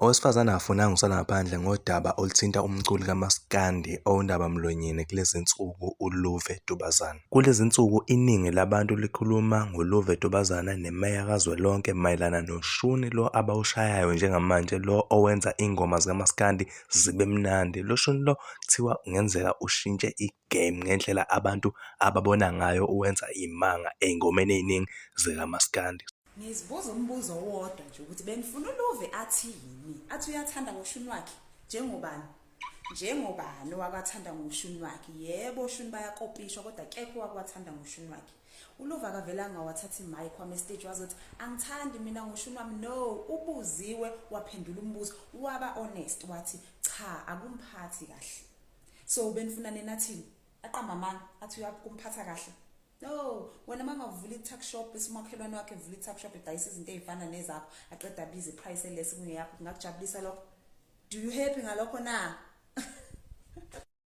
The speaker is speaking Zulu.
Owesifazane akafunanga ukusala ngaphandle ngodaba oluthinta umculi kamaskandi owundabamlonyeni kulezi nsuku uLuve Dubazana. Kulezi nsuku iningi labantu likhuluma ngoLuve Dubazana nemeya kazwelonke mayelana noshuni lo abawushayayo njengamanje lo owenza ingoma zikamaskandi zibe mnandi. Lo shuni lo kuthiwa kungenzeka ushintshe i-game ngendlela abantu ababona ngayo uwenza imanga ey'ngomeni ey'ningi zikamaskandi. Ngizibuza umbuzo owodwa nje ukuthi benifuna uLuve athini? Athi uyathanda ngoshuni wakhe njengobani? Njengobani owakathanda ngoshuni wakhe? Yebo oshuni bayakopishwa kodwa akekho owakwathanda ngoshuni wakhe. ULuve akavelanga wathatha imic wama estage wazothi angithandi mina ngoshuni wami. No, ubuziwe waphendula umbuzo waba honest wathi cha akumphathi kahle. So benifuna nina athini? Aqamba amanga athi uyakumphatha kahle. No, wena mangavula i-tuck shop bese umakhelwane wakhe evula i-tuck shop edayisa izinto ey'fana nezakho aqeda abize i-price eless kungeyakho kungakujabulisa lokho? Do you happy ngalokho na?